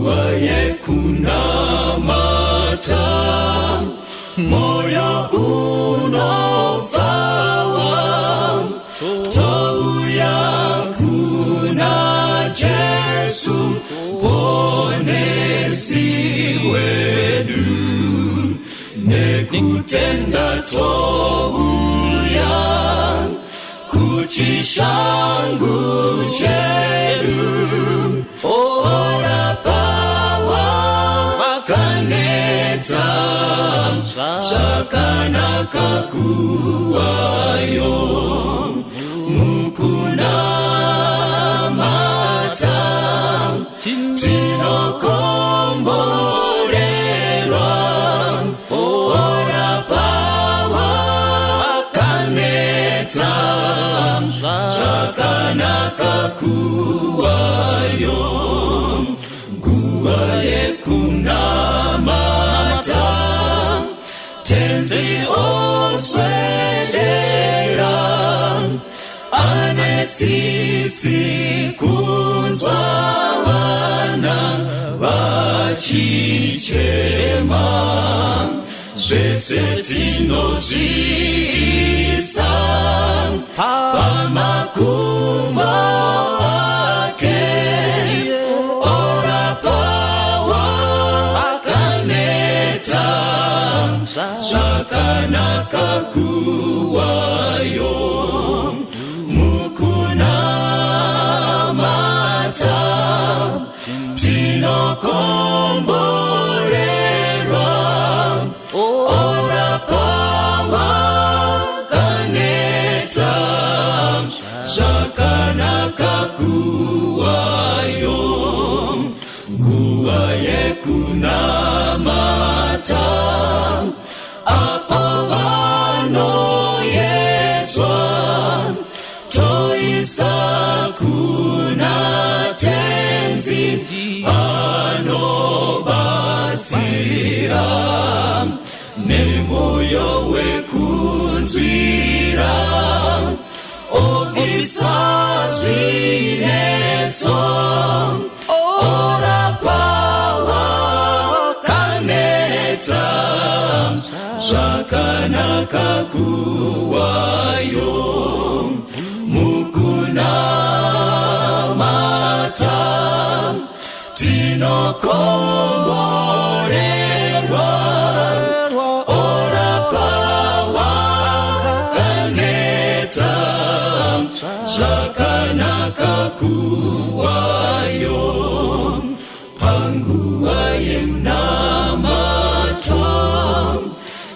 Nguva yekunamata, moyo unobvawa, touya kuna Jesu, Muponesi wedu, nekutenda touya kuchishangu chedu, orapa wakaneta, zvakanaka kuwayo mukunamata, tinokomborerwa, orapa wakaneta, zvakanaka kuwayo. Nguva yekunamata, Tenzi oswedera, ane tsitsi kunzwa vana vachichema, zvese tinozviisa pamakumbo ake, orapa wakaneta, zvakanaka kuwayo mukunamata, tinokomborerwa, orapa wakaneta, zvakanaka kuwayo. Nguva yekunamata, apo vanoyedzwa, toisa kuna Tenzi, anobatsira nemoyo wekunzwira, obvisa zvinetso, orapa wakaneta, zvakanaka kuwayo mukunamata, tinokomborerwa, orapa wakaneta, zvakanaka kuwayo panguva yemunamato,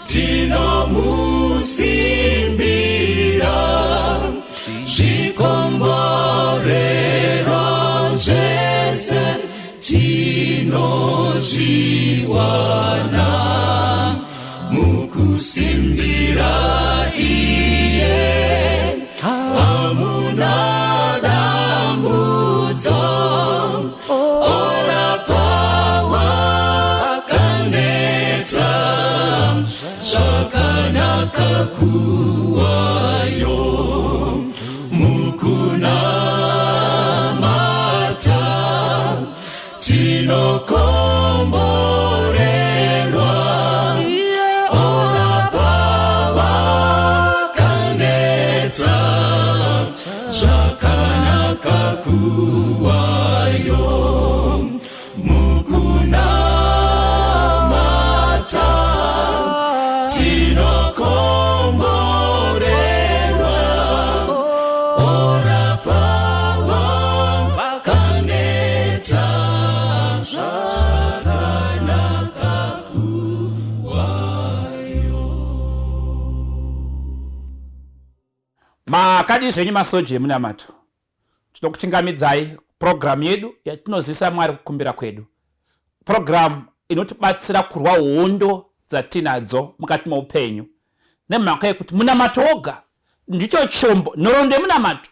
tinomusimbira, zvikomborero zvese tinozviwana mukusimbira iye, hamuna dambudzo, orapa wakaneta, zvakanaka kuwayo mukunamata, tinokomborerwa, orapa wakaneta, zvakanaka kuwayo mukunamata, tinokomborerwa, orapa wakaneta, zvakanaka kuwayo. Makadii zvenyu masoja emunamato? Tinokuchingamidzai purogiramu yedu yatinozivisa Mwari kukumbira kwedu, purogiramu inotibatsira kurwa hondo dzatinadzo mukati meupenyu, nemhaka yekuti munamato woga ndicho chombo. Nhoroondo yemunamato,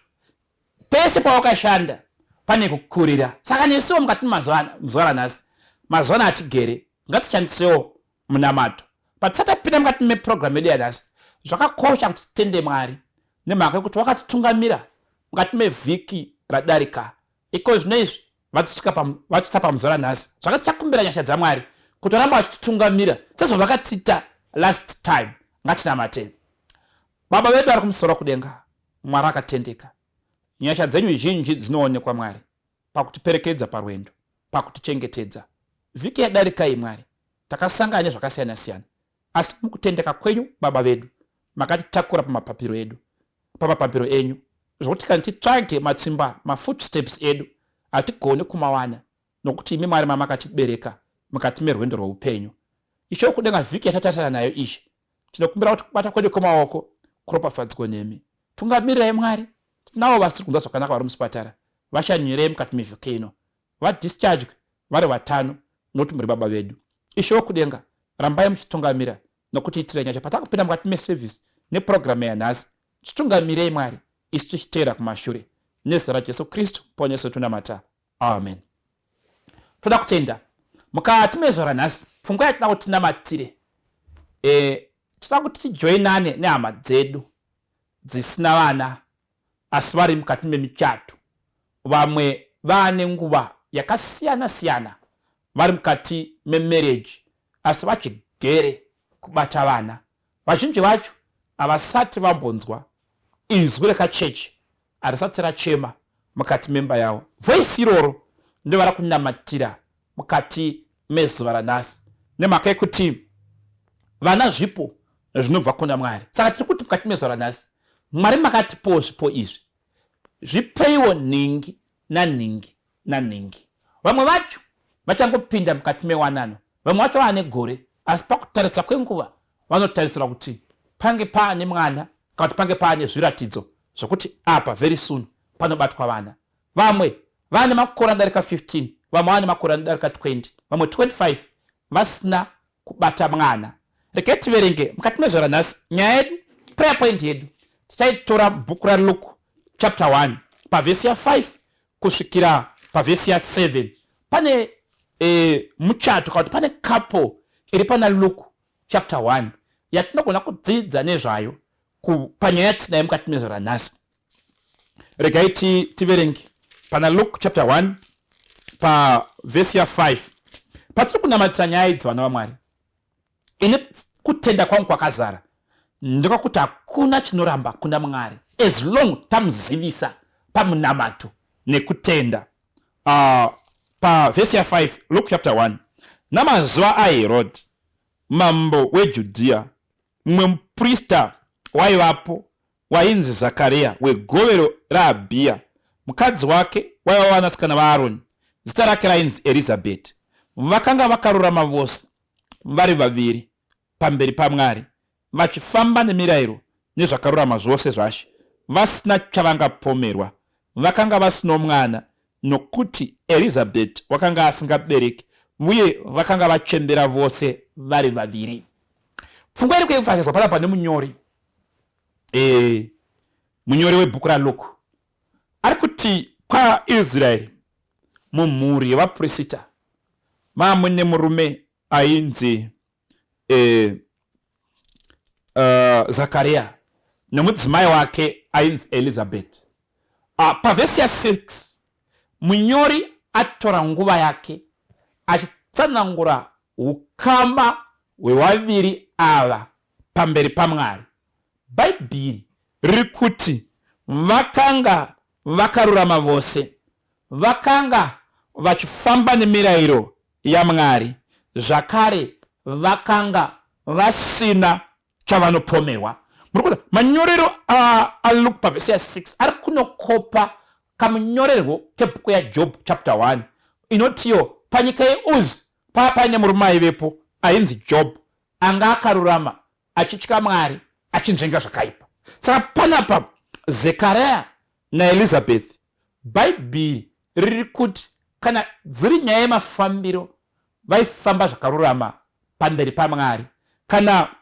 pese pawakashanda pane kukurira. Saka nesuwo mukati mazuva ranhasi, mazuva ano atigere, ngatishandisewo munamato. Patisati tapinda mukati mepurogiramu yedu yanhasi, zvakakosha kuti titende Mwari nemhaka yekuti wakatitungamira mukati mevhiki radarika. Iko zvino izvi Vatisvika pamuzuva ranhasi. Zvakati tichakumbira nyasha dzaMwari kuti varamba vachititungamira sezvavakatiita last time. Ngatinamatei. Baba vedu vari kumusoro kudenga, Mwari akatendeka, nyasha dzenyu zhinji dzinoonekwa, Mwari, pakutiperekedza parwendo, pakutichengetedza. Vhiki yadarika iyi, Mwari, takasangana nezvakasiyana siyana, asi mukutendeka kwenyu, Baba vedu, makatitakura pamapapiro edu, pamapapiro enyu, zvokuti kana titsvage matsimba, mafootsteps edu, hatigoni kumawana, nokuti imi, Mwari, mamakatibereka mukati merwendo rweupenyu. Ishe wekudenga, vhiki yatatarisana nayo, Ishe, tinokumbira kuti kubata kwedu kwemaoko kuropafadzwe nemi. Tungamirirai, Mwari. Tinavo vasiri kunzwa zvakanaka vari muchipatara, vashanyirei mukati mevhiki ino, vadischarge vari vatano, nokuti muri Baba vedu. Ishe wekudenga, rambai muchitungamira nokutiitira nyasha patakupinda mukati meservice nepurogiramu yanhasi. Titungamirei, Mwari, isu tichiteera kumashure. Nezita raJesu Kristu Muponesi tonamata, amen. Toda kutenda mukati mezuva ranhasi. Pfungwa yatinoda kuti tinamatire, tinoda kuti tijoinane nehama dzedu dzisina vana asi vari mukati memichato. Vamwe vaane nguva yakasiyana siyana vari mukati memarriage asi vachigere kubata vana. Vazhinji vacho havasati vambonzwa izwi rekachechi, harisati rachema mukati memba yavo. Voisi iroro ndovari kunamatira mukati mezuva ranhasi, nemhaka yekuti vana zvipo zvinobva kuna Mwari. Saka tiri kuti mukati mezuva ranhasi, Mwari, makatipowo zvipo izvi, zvipeiwo nhingi nanhingi nanhingi. Vamwe vacho vachangopinda mukati mewanano, vamwe vacho vaane gore, asi pakutarisa kwenguva vanotarisira kuti pange paane mwana kana kuti pange paane zviratidzo zvokuti apa very soon panobatwa vana. Vamwe vaane makore anodarika 15, vamwe vaane makore anodarika 20, vamwe 25 vasina kubata mwana. Regai tiverenge mukati mezuva ranhasi. Nyaya yedu, prayer point yedu, tichaitora bhuku raLuke chapter 1 pavhesi ya5 kusvikira pavhesi ya7. Pane muchato kana kuti pane couple iri pana Luke chapter 1 yatinogona kudzidza nezvayo panyaya yatinayo mukati mezuva ranhasi. Regai tiverenge pana Luke chapter 1 pavhesi ya5 patiri kunamatira nyaya idzi. Vana vaMwari, ine kutenda kwangu kwakazara ndekwakuti hakuna chinoramba kuna Mwari as long tamuzivisa pamunamato nekutenda. Pavhesi ya5, Luke chapter 1: Namazuva aHerod mambo weJudhiya, mumwe muprista waivapo wainzi Zakariya, wegovero raAbhiya. Mukadzi wake waiva vanasikana vaAroni, zita rake rainzi Erizabheti. Vakanga vakarurama vose vari vaviri pamberi paMwari, vachifamba nemirayiro nezvakarurama zvose zvaShe, vasina chavangapomerwa. Vakanga vasino mwana, nokuti Erizabheti wakanga asingabereki, uye vakanga vachembera vose vari vaviri. Pfungwa iri kuemphasizwa panapa nemunyori, munyori webhuku raLuke, ari kuti kwaIsraeri, mumhuri yevapurisita, mamune murume ainzi Zakaria nemudzimai wake ainzi Elizabeth. Pavhesi ya6 munyori atora nguva yake achitsanangura ukama hwevaviri ava pamberi paMwari. Bhaibheri riri kuti vakanga vakarurama vose, vakanga vachifamba nemirayiro yaMwari, zvakare vakanga vasina chavanopomerwa. Muri kuona manyorero aLuke pavhesi ya6 ari kunokopa kamunyorerwo kebhuku yaJob chapter 1 inotiyo panyika yeUz paa paine murume aivepo ainzi Job, anga akarurama, achitya Mwari, achinzvenga zvakaipa. Saka panapa Zekaria naElizabeth, Bhaibheri riri kuti kana dziri nyaya yemafambiro, vaifamba zvakarurama pamberi paMwari. Kana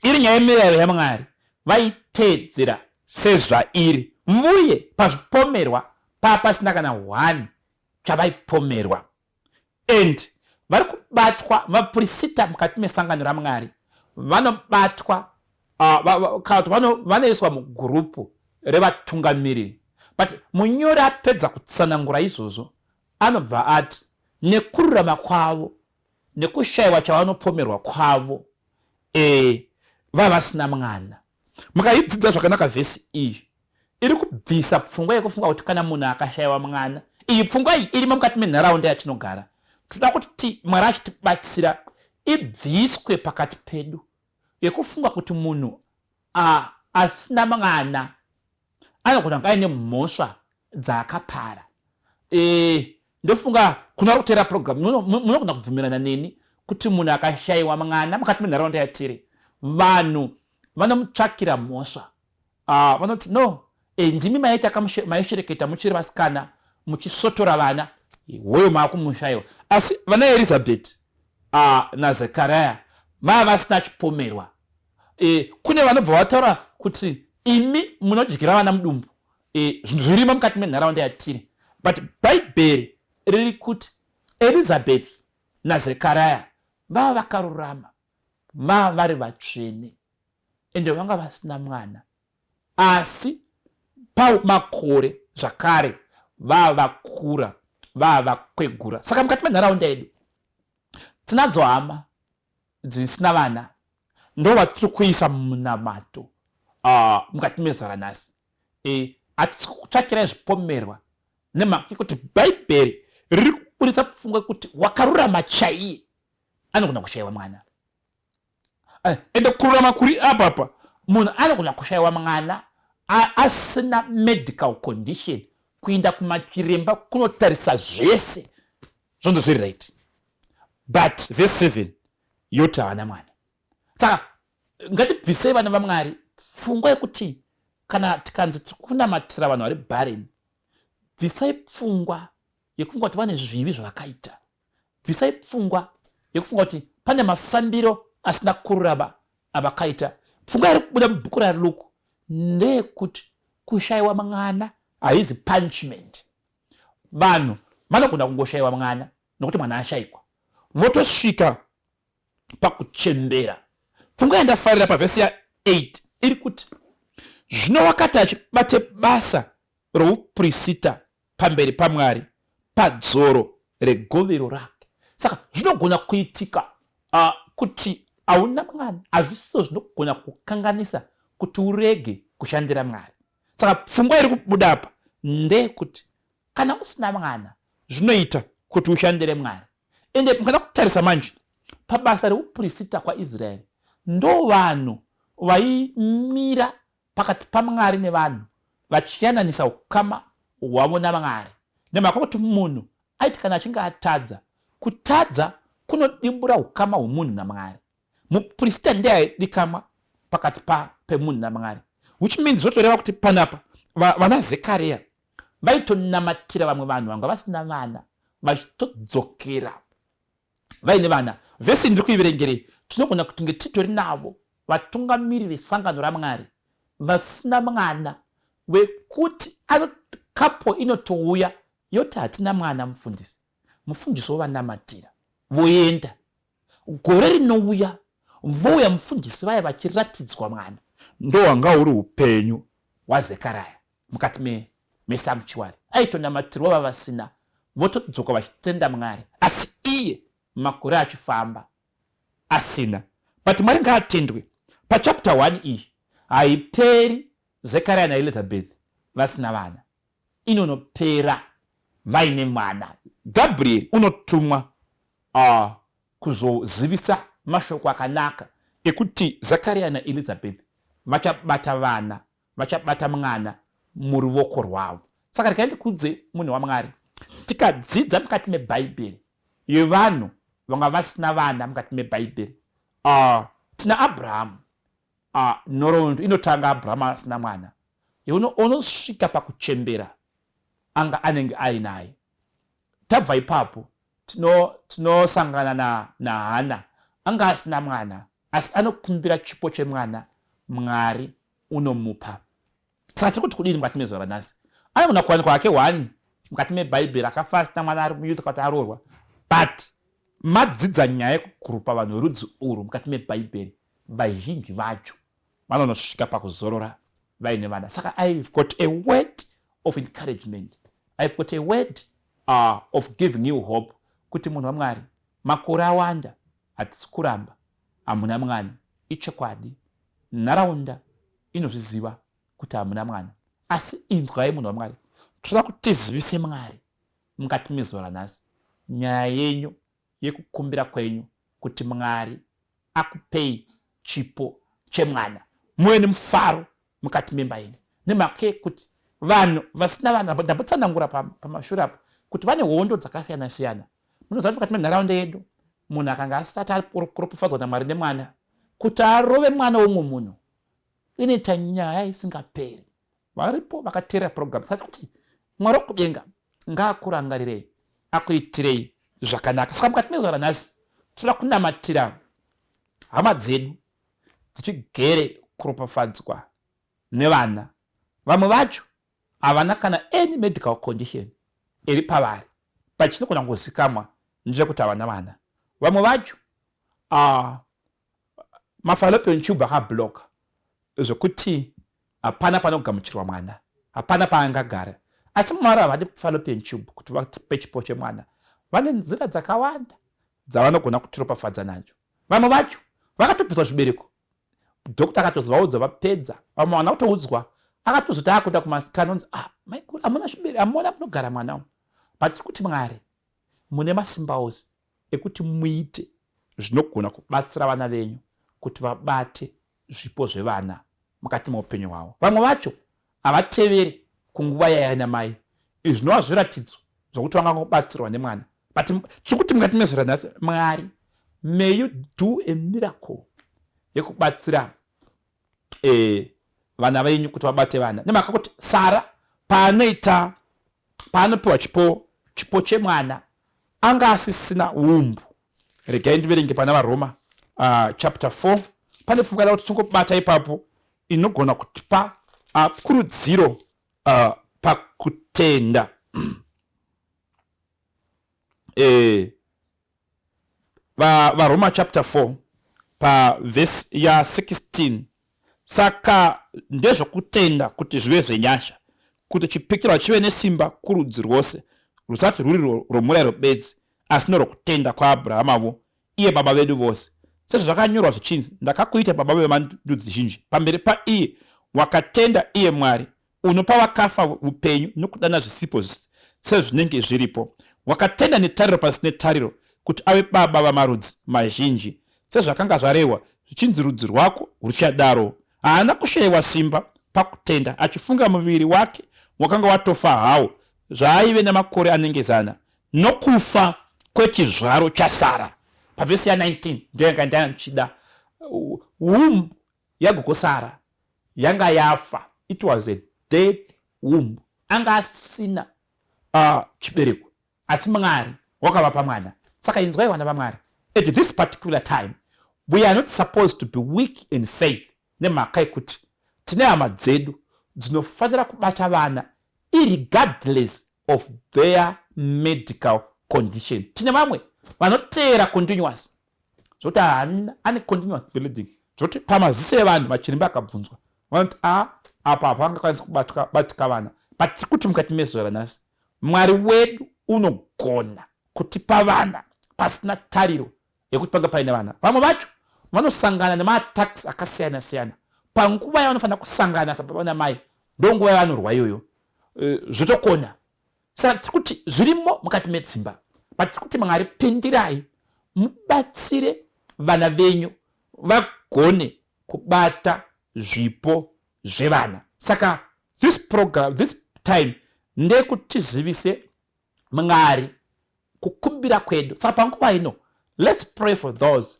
iri nyaya yemirayiro yaMwari, vaiteedzera sezvairi, uye pazvipomerwa paa pasina kana one chavaipomerwa. And vari kubatwa vapurisita mukati mesangano raMwari, vanobatwa kana kuti vanoiswa mugurupu revatungamiriri. But munyori apedza kutsanangura izvozvo, Anobva ati nekururama kwavo nekushayiwa chavanopomerwa kwavo e, vavasina mwana. Mukaidzidza zvakanaka vhesi iyi iri kubvisa pfungwa yekufunga kuti kana munhu akashayiwa mwana, iyi pfungwa iyi irimo mukati menharaunda yatinogara. Toda kuti Mwari achitibatsira ibviswe pakati pedu yekufunga kuti munhu asina mwana anogona kunge aine mhosva dzaakapara. E, ndofunga kuna vari kuteera program munogona kubvumirana neni kuti munhu akashayiwa mwana mukati menharaunda yatiri, vanhu vanomutsvakira mhosva. Vanoti no, e, ndimi maita maishereketa muchiri vasikana muchisotora vana, hoyo maakumushayiwa. Asi vana Elizabeth naZekaria vava vasina chipomerwa. E, kune vanobva vataura kuti imi munodyira vana mudumbu. E, zvinhu zvirimo mukati menharaunda yatiri, but Bhaibheri riri kuti Elizabeth naZekaria vava vakarurama, vava vari vatsvene, ende vanga vasina mwana, asi pamakore zvakare vava vakura, vava vakwegura. Saka mukati menharaunda yedu tinadzo hama dzisina vana, ndo vatiri kuisa munamato mukati mezuva ranhasi. Hatisi kutsvakirai zvipomerwa nemhaka yekuti Bhaibheri riri kuburitsa pfungwa yekuti wakarurama chaiye anogona kushayiwa mwana. Ende kururama kuri apapa, munhu anogona kushayiwa mwana asina medical condition, kuenda kumachiremba kunotarisa zvese zvondo zviri right, but verse 7 yoti havana mwana. Saka ngatibvisei vana vaMwari pfungwa yekuti kana tikanzi tiri kunamatira vanhu vari barren, bvisai pfungwa yekufunga kuti vane zvivi zvavakaita. Bvisai pfungwa yekufunga kuti pane mafambiro asina kururama avakaita. Pfungwa iri kubuda mubhuku raLuke ndeyekuti kushayiwa mwana haizi punishment. Vanhu vanogona kungoshayiwa mwana nokuti mwana ashayikwa, votosvika pakuchembera. Pfungwa yandafarira pavhesi ya8 iri kuti zvino wakati achibate basa roupurisita pamberi paMwari padzoro regovero rake. Saka zvinogona kuitika kuti hauna mwana, hazvisizo zvinogona kukanganisa kuti urege kushandira Mwari. Saka pfungwa iri kubuda apa ndeyekuti kana usina mwana zvinoita kuti ushandire Mwari. Ende mukada kutarisa manje pabasa reupurisita kwaIsraeri, ndo vanhu vaimira pakati paMwari nevanhu vachiyananisa ukama hwavo naMwari, nemhaka kuti munhu aiti kana achinge atadza, kutadza kunodimbura ukama hwemunhu naMwari. Muprista ndiye aidikamwa pakati pemunhu naMwari, which means zvotoreva kuti panapa vana Zekaria vaitonamatira vamwe vanhu vanga vasina vana vachitodzokera vaine vana. Vhesi ndiri kuiverengerei, tinogona kutinge titori navo vatungamiri vesangano raMwari vasina mwana, wekuti kapo inotouya yoti hatina mwana mufundisi, mufundisi wovanamatira voenda. Gore rinouya vouya mufundisi vaya vachiratidzwa mwana. Ndo hwanga huri upenyu hwaZekaraya mukati mesanctuary. Aitonamatirwa vavasina, votodzoka vachitenda Mwari, asi iye makore achifamba asina. But Mwari ngaatendwe, pachapter 1 iyi haiperi Zekaria naElizabeth vasina vana, inonopera vaine mwana. Gabriel unotumwa kuzozivisa mashoko akanaka ekuti Zakaria naElizabeth vachabata vana, vachabata mwana muruvoko rwavo. Saka regai ndikudze munhu waMwari, tikadzidza mukati meBhaibheri yevanhu vanga vasina vana mukati meBhaibheri. Tina Abrahamu. Nhoroondo inotanga Abrahamu asina mwana, unosvika pakuchembera anga anenge ainaye. Tabva ipapo tinosangana naHana, anga asina mwana, asi anokumbira chipo chemwana, Mwari unomupa. Saka tiri kuti kudini mukati mezuva ranhasi? Anogona kuwanikwa hake one mukati meBhaibheri akafa asina mwana, ari muyouth kana kuti aroorwa, but madzidza nyaya yekugurupa vanhu verudzi urwu mukati meBhaibheri, vazhinji vacho vanonosvika pakuzorora vaine vana. Saka I've got a word of encouragement, I've got a word of giving you hope kuti munhu waMwari, makore awanda, hatisi kuramba, hamuna mwana. Ichokwadi, nharaunda inozviziva kuti hamuna mwana. Asi inzwai, munhu waMwari, toda kuti tizivise Mwari mukati mezuva ranhasi nyaya yenyu yekukumbira kwenyu kuti Mwari akupei chipo chemwana, muve nemufaro mukati memba yenyu, nemhaka yekuti vanhu vasina vana, ndambotsanangura pamashure apo kuti vane hondo dzakasiyana siyana. Munoziva kuti mukati menharaunda yedu, munhu akanga asati aropafadzwa naMwari nemwana, kuti arove mwana womumwe munhu inoita nyaya isingaperi. Varipo vakateerera program sati kuti Mwari wekudenga ngaakurangarirei, akuitirei zvakanaka. Saka mukati mezuva ranhasi toda kunamatira hama dzedu dzichigere kuropafadzwa nevana. Vamwe vacho havana kana any medical condition iri pavari, but chinogona kungozikamwa ndechekuti havana vana. Vamwe vacho mafallopian tube akabloka zvekuti hapana panogamuchirwa mwana, hapana paangagara. Asi Mwari havadi fallopian tube kuti vape chipo chemwana. Vane nzira dzakawanda dzavanogona kutiropafadza nadzo. Vamwe vacho vakatobviswa zvibereko, doctor akatozovaudza vapedza. Vamwe vana kutoudzwa, akatozoti akuenda kumasikana, onzi, "Ah, maiguru, hamuna zvibereko, hamuna munogara mwana umu." But kuti Mwari mune masimba ose ekuti muite zvinogona kubatsira vana venyu kuti vabate zvipo zvevana mukati meupenyu hwavo. Vamwe vacho havateveri kunguva yayana mai. Izvi zvinova zviratidzo zvokuti vangangobatsirwa nemwana. But tiri kuti mukati mezuva ranhasi, Mwari, may you do a miracle yekubatsira vana venyu kuti vabate vana, nemhaka kuti Sara paanoita, paanopiwa chipo chemwana, anga asisina womb. Regai ndiverenge pana vaRoma chapter 4. Pane pfungwa da kuti tingobata ipapo inogona kutipa kurudziro pakutenda. VaRoma chapter 4 pavhesi ya16: "Saka ndezvokutenda kuti zvive zvenyasha, kuti chipikirwa chive nesimba kurudzi rwose, rusati rwuri rwomurayiro bedzi, asi norwokutenda kwaAbhurahamavo, iye baba vedu vose. Sezvazvakanyorwa zvichinzi, 'Ndakakuita baba vemandudzi zhinji,' pamberi paiye wakatenda, iye Mwari unopa vakafa upenyu nokudana zvisipo sezvinenge zviripo. Wakatenda netariro pasine tariro, kuti ave baba vamarudzi mazhinji, sezvakanga zvarehwa zvichinzi, 'Rudzi rwako ruchadaro.' Haana kushayiwa simba pakutenda, achifunga muviri wake wakanga watofa hawo, zvaaive namakore anenge 100, nokufa kwechizvaro chaSara." Pavhesi ya19 ndiyo yanga ndanchida. Womb yagogo Sara yanga yafa. It was a dead womb, anga asina chibereko, asi Mwari wakavapa mwana. Saka inzwai, vana vaMwari, at this particular time we are not supposed to be weak in faith, nemhaka yekuti tine hama dzedu dzinofanira kubata vana irregardless of their medical condition. Tine vamwe vanoteera continuous zvokuti haana, ane continuous bleeding, zvokuti pamaziso evanhu, vachirimba akabvunzwa, vanoti, "A, apa hapangakwanisi kubatika vana." But tiri kuti mukati mezuva ranhasi, Mwari wedu unogona kutipa vana pasina tariro yekuti panga paine vana. Vamwe vacho vanosangana nemaattacks akasiyana siyana panguva yavanofanira kusangana sababa namai, ndonguva yavanorwa iyoyo, zvotokona. Saka tiri kuti zvirimo mukati medzimba, but tiri kuti Mwari pindirai, mubatsire vana venyu vagone kubata zvipo zvevana. Saka this program, this time, ndekuti tizivise Mwari kukumbira kwedu. Saka panguva ino, let's pray for those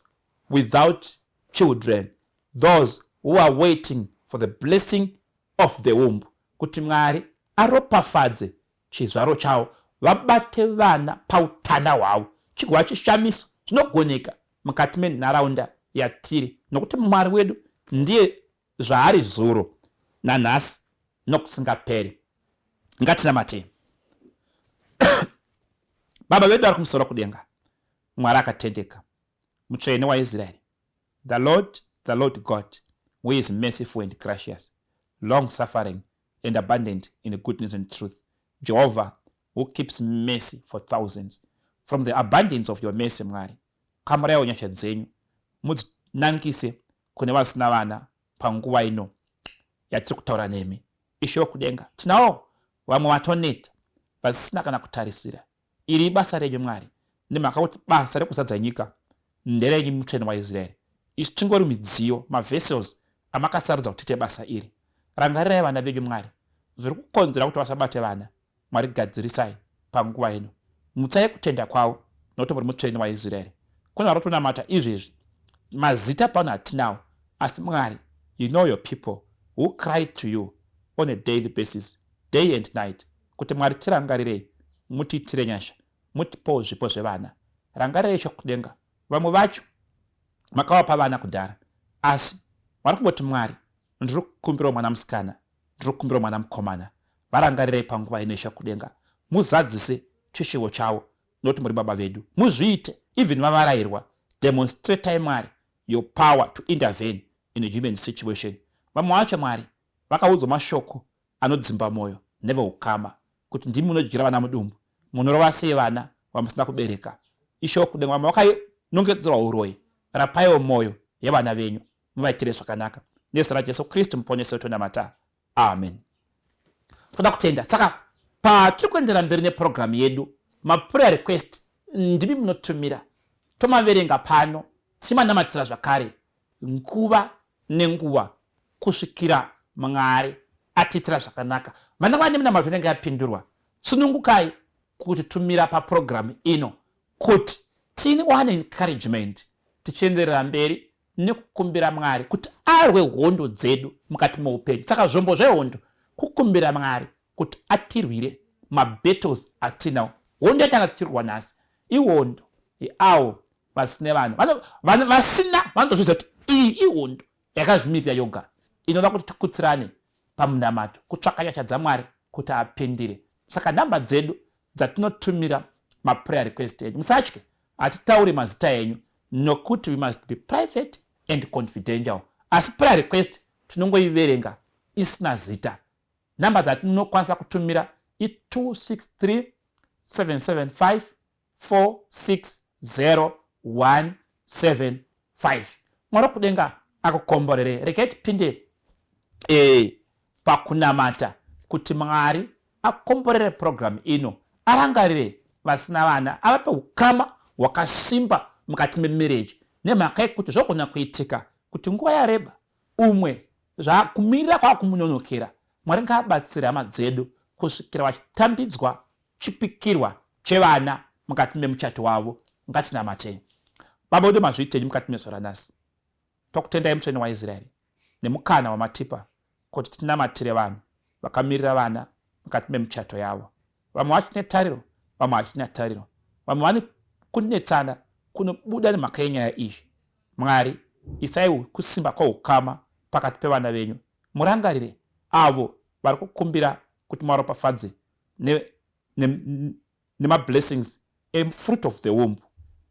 without children, those who are waiting for the blessing of the womb, kuti Mwari aropafadze chizvaro chavo, vabate vana pautana hwavo, chigova chishamiso zvinogoneka mukati menharaunda yatiri, nokuti Mwari wedu ndiye zvaari zuro nanhasi nokusingaperi. Ngatinamatei. Baba vedu vari kumusoro kudenga, Mwari akatendeka, Mutsvene waIsraeri, the Lord, the Lord God, who is merciful and gracious, long suffering and abundant in goodness and truth, Jehovah. who keeps mercy for thousands. From the abundance of your mercy, Mwari, kamuraiwo nyasha dzenyu mudzinangise kune vasina vana panguva ino yatiri kutaura nemi. Ishe wekudenga, tinawo vamwe vatoneta vasisina kana kutarisira. Iri ibasa renyu Mwari, nemhaka kuti basa rekuzadza nyika nderenyu Mutsvene waIsraeri. Isu tingori midziyo, mavessels amakasarudza kuti tiite basa iri. Rangarirai vana venyu Mwari, zviri kukonzera kuti vasabate vana. Mwari gadzirisai panguva ino. Mutsai kutenda kwavo nokuti muri Mutsvene waIsraeri. Kune vari kutonamata izvezvi, mazita pano hatinawo, asi Mwari, you know your people who cry to you on a daily basis, day and night, kuti Mwari tirangarirei, mutiitire nyasha, mutipowo zvipo zvevana. Rangarirai chokudenga, vamwe vacho makavapa vana kudhara, asi vari kungoti Mwari, ndiri kukumbirawo mwana musikana, ndiri kukumbirawo mwana mukomana. Varangarirei panguva ino, Ishe kudenga, muzadzise chishuvo chavo nokuti muri baba vedu. Muzviite even vavarairwa. Demonstratai Mwari your power to intervene in a human situation. Vamwe vacho Mwari vakaudzwa mashoko anodzimba mwoyo neveukama kuti ndimi munodyira vana mudumbu, munorova sei vana vamusina kubereka. Ishe wekudenga, vamwe vakanongedzerwa uroyi, rapaiwo mwoyo yevana venyu, muvaitire zvakanaka. Nezita raJesu Kristu muponesi wedu tonamata, amen. Toda kutenda. Saka patiri kuendera mberi nepurogiramu yedu, maprayer request ndimi munotumira, tomaverenga pano tichimanamatira zvakare nguva nenguva kusvikira Mwari atiitira zvakanaka. Vana vane minamato inenge yapindurwa, sunungukai kutitumira papurogiramu ino kuti tiwane encouragement tichienderera mberi nekukumbira Mwari kuti arwe hondo dzedu mukati meupenyu. Saka zvombo zvehondo kukumbira Mwari kuti atirwire mabattles atinawo. Hondo yatanga tichirwa nhasi ihondo yeavo vasina vana, vasina vanotozviziva kuti iyi ihondo yakazvimirira yoga, inoda kuti tikutsirane pamunamato kutsvaka nyasha dzaMwari kuti apindire. Saka nhamba dzedu dzatinotumira maprayer request enyu, musatye, hatitauri mazita enyu nokuti we must be private and confidential, asi prayer request tinongoiverenga isina zita. Nhamba dzatinokwanisa kutumira i263 775 460 175. Mwari wekudenga akukomborere. Regai tipinde pakunamata kuti Mwari akomborere purogiramu ino, arangarire vasina vana, avape ukama hwakasimba mukati memarriage, nemhaka yekuti zvogona kuitika kuti nguva yareba umwe zvakumirira kwakumunonokera. Mwari ngaabatsire hama dzedu kusvikira vachitambidzwa chipikirwa chevana mukati memuchato wavo. Ngatinamatei. Baba wedu, mazviitenyi mukati mezuva ranhasi. Tokutendai Mutsvene waIsraeri nemukana wamatipa kuti tinamatire vanhu vakamirira vana mukati memichato yavo. Vamwe vachine tariro, vamwe hachina tariro, vamwe vane kunetsana kunobuda nemhaka yenyaya iyi. Mwari, isai kusimba kwoukama pakati pevana venyu. Murangarire avo vari kukumbira kuti muvaropafadze nemablessings ne, ne efruit of the womb.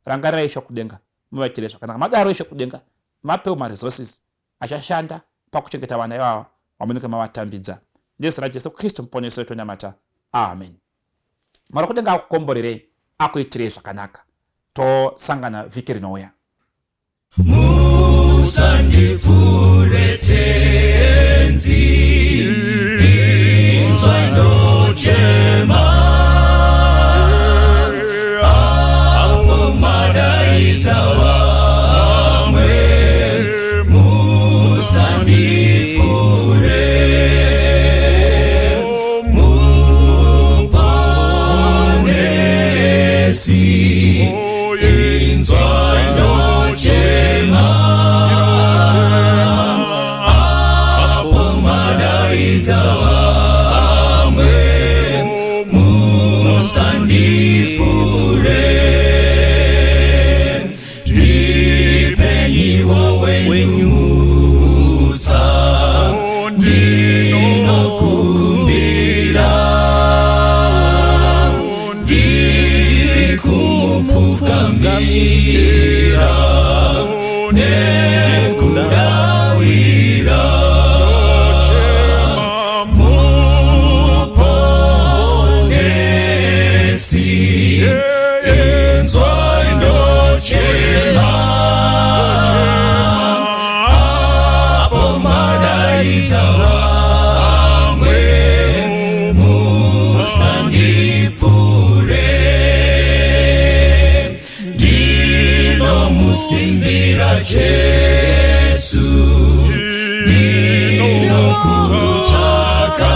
Rangarirai Ishe kudenga, muvaitire zvakanaka. Madaro Ishe kudenga, mapewo maresources achashanda pakuchengeta vana ivava vamunenge mavatambidza. Nezita raJesu Kristu muponesi wedu tonamata, amen. Mwari kudenga akukomborerei, akuitirei zvakanaka. Tosangana vhiki rinouya. Musandipfuure Tenzi, inzwai ndochema, apo madaidza vamwe, musandipfuure, muponesi, inzwai ndochema, apo madaidza vamwe, musandipfuure, ndipenyiwo wenyu mutsa, ndinokumbira, ndiri kumupfukamira nekudawira, Madaidza vamwe, musandipfuure. Ndinomusimbira Jesu, ndinokutsvaka.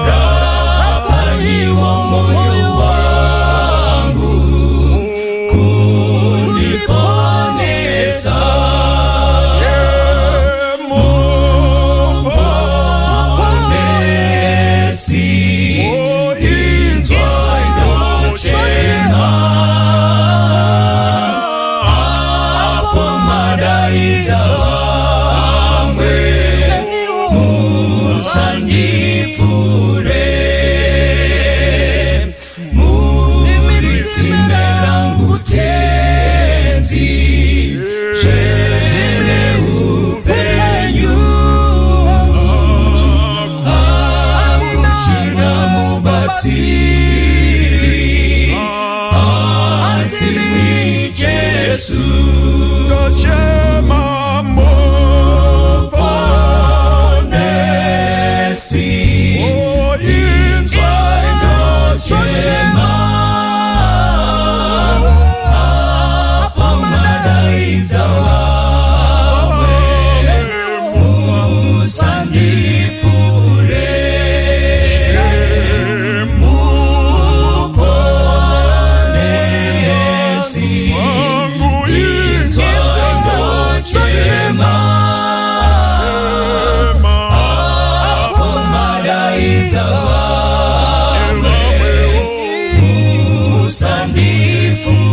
Rapaiwo moyo wangu kundiponesa. Muponesi, inzwai ndochema. Apo madaidza vamwe, musandipfuure. Muri tsime rangu Tenzi, zvene upenyu. Hakuchina mubatsiri asi imi Jesu. Ndochema. Muponesi, inzwai ndochema. Apo madaidza vamwe, musandipfuure. Muponesi, inzwai ndochema. Apo madaidza vamwe, musandipfuure.